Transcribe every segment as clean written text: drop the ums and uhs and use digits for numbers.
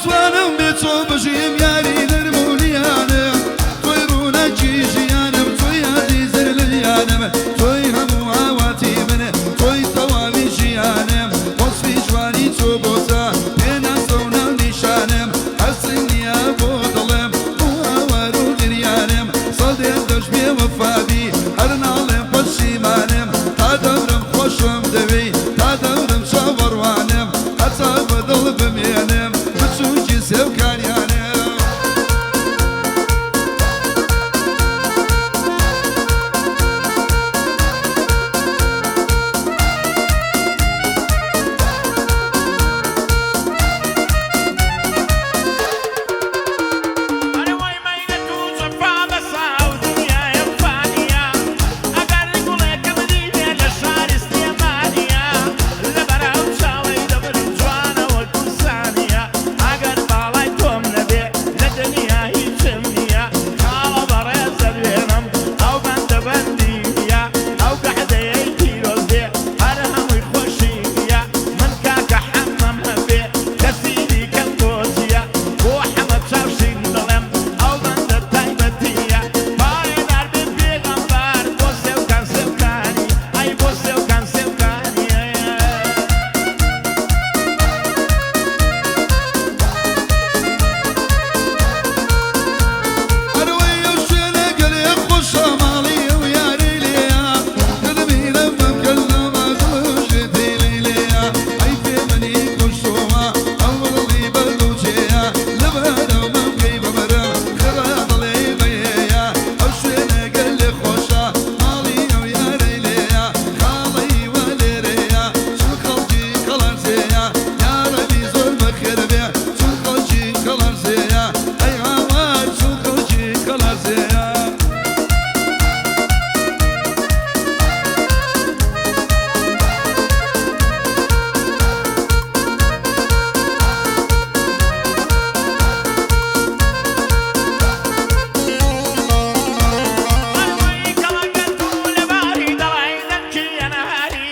ناتوانم بێ تۆ بژیم یاری نەرم و نیانم تۆی ڕووناکی ژیانم تۆی یادی زرلیانم تۆی هەموو ئاواتی من تۆی تەواوی ژیانم وەسفی جوانی تۆ بۆتە پێناسە و ناونیشانم حەسم نییە بۆ دڵم بۆ هاوار و گریانم سەدێن دەش بێ وەفابی هەر ناڵێم پەشیمانم تا دەورم خۆشم دەوێی تا دەورم چاوەڕوانم هەتا بەدڵ بمێنم بچووکی سێوکانیانم. ئەرەوەی مەینەت و جەفا بەسا و دنیایە فانیە ئەگەر گوڵێکم دیبێ لە شاری سلێمانیە لەبەر ئەو چاوەی دەبرم جوانە وەکو سانیە ئەگەر باڵای تۆم نەبێ لە دنیا هیچم نییە خاڵە بەڕێزە دوێنم ئەو بەندە بەندی نییە ئەو گەعدەیەی پیرۆز بێ هەر هەمووی خۆشی نییە من کاکە حەمەم هەبێ کەسی دیکەم بۆ چییە بۆ حەمە چاوشین دەڵێم ئەو بەندە تایبەتیە پایەدار بێ پێغەمبەر بۆ سێوکان سێوکانی ئەی بۆ سێوکان سێوکانی. ئەرەوەی ئەو شوێنە گەلێ خۆشە ماڵی ئەو یارەی لێیە دڵمینە بمکەلەمە دڵژێتی لەیلەیە ئەی پێ منی کوشتووە ئەو دڵی بەردوچێیە لەبەرەو مەمکەی بمرم خڕە دڵێ بەیەیە ئەو شوێنە گەلێ خۆشە ماڵی ئەو یارەی لێیە خاڵەی وا لێرەیە چون خەڵکی کەڵارزێیە یارەبی زۆر بەخێر بێ چون خەڵکی کەڵارزێیە ئەی هاوار چون خەڵکی کەڵارزێیە. ئەرەوەی کەڵەکەت و لەباری دەڵای دەنکی ئەنهاری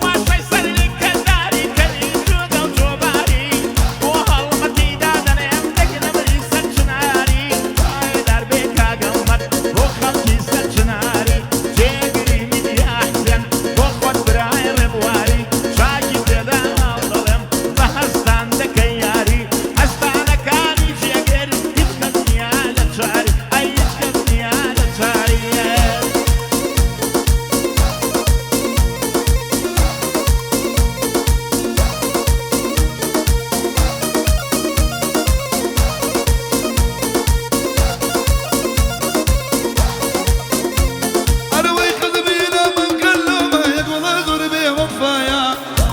واشەی سەرلی کەداری کەلی جوگە و جۆباری بۆ هەڵمەتی دادەنێم دەگرمری سەر چناری پایەدار بێ کاگەڵمەت بۆ خەڵکی سەر چناری جێگری میدیا حسێن بۆ خۆت برای ڕێبواری چاکی تێدا هەڵدەڵێم بە هەستان دەکەی یاری هەستانەکانی جێگر هیچ کەس نییە لە چاری ئەی هیچ کەس نییە لە چاری. ئەرەوەی خزمینە مەمکەلەمە یەک وڵا زۆر بێ وەفایە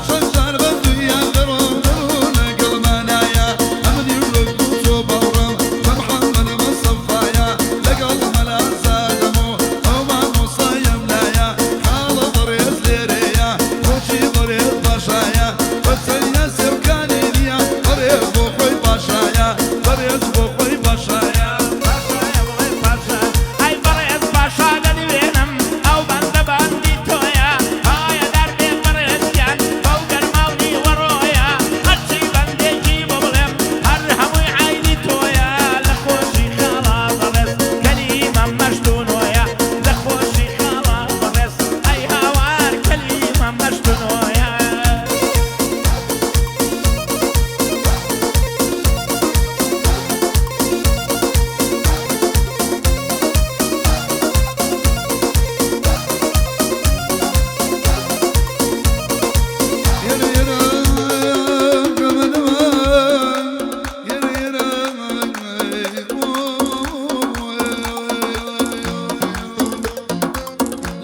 چەند جار بە دنیا دەڕۆم دەڕۆ لەگەڵمانایە ئەمنی وەکو تۆ باوڕم بە محەممەد مستەفایە لەگەڵ مەلا زادەم و ئەو مامۆستایم لایە خاڵە بەڕێز لێرەیە بۆچی بەڕێز پاشایە بە تەنیا سێوکانی نییە بەڕێز بۆ خۆی پاشایە بەڕێز بۆ خۆی پاشایە. پاشایە بڵێ پاشا ئەی بەڕێز پاشا دەدوێنم ئەو بەندە بەندی تۆیە پایەدار بێ بەڕێزیان بەو گەرما و نیوەڕۆیە هەرچی بەندێکی بۆ بڵێم هەر هەمووی عەیدی تۆیە لە خۆشی خاڵا بەڕێز کەلیمە مەشتونۆیە لە خۆشی خاڵا بەڕێز ئەی هاوار کەلیمە مەشتونۆیە. يرى يرى يرى يرى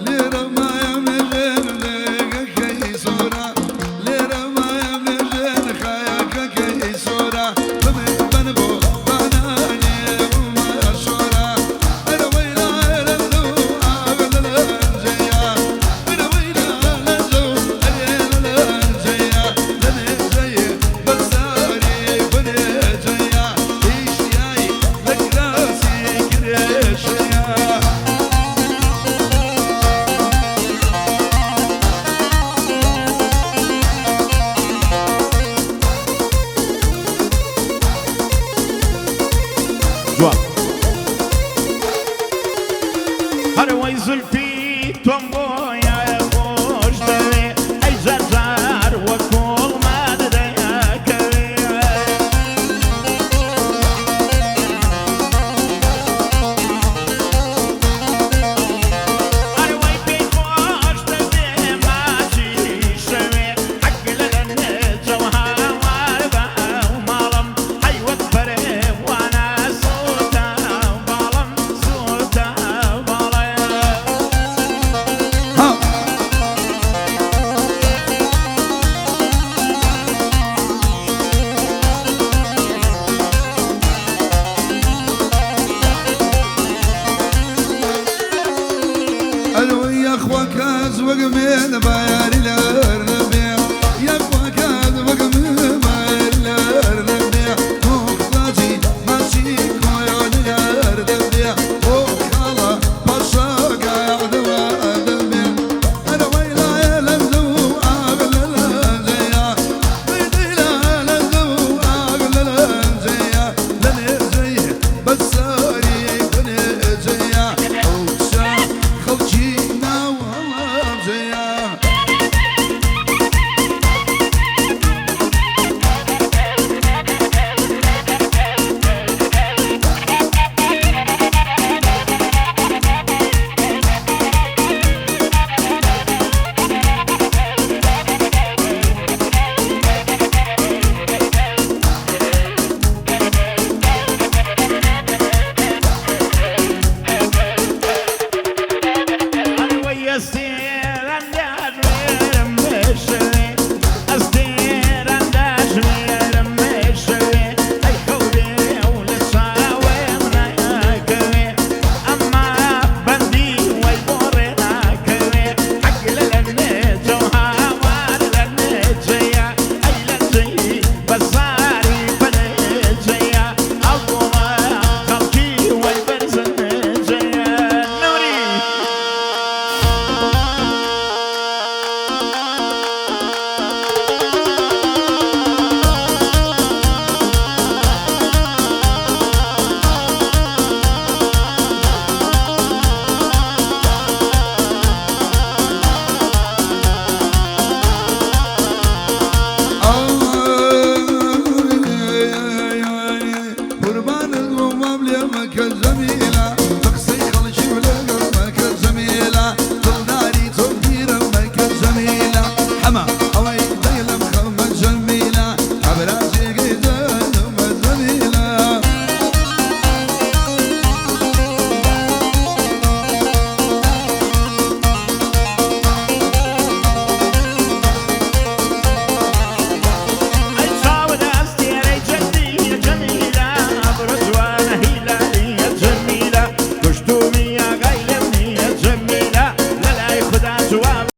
ليرة ما يمجن لك كي صورة ليرة ما يمجن خياك كي صورة بمن بنبو بناني وما شورة أنا ويلا لو أغلى الجيا أنا ويلا لو أغلى الجيا لنجي بساري بنجيا إيش ياي لك راسي كريشيا. ئەرەوەی جوان. هەروەی زولفی تۆم بۆیە خۆش دەوێ، ئەی جار جار وەک کۆڵما دەدەکەوێ. هەروەی پێی خۆش دەبێ ماچی شەوێ، حەق لە لەنجەوە هاوار بە ئەو ماڵم، هەی وەک پەروانە سووتا باڵم، سووتا باڵم. ها ئەلۆ یاخوا کەس وەک مێنە بایاری لەر.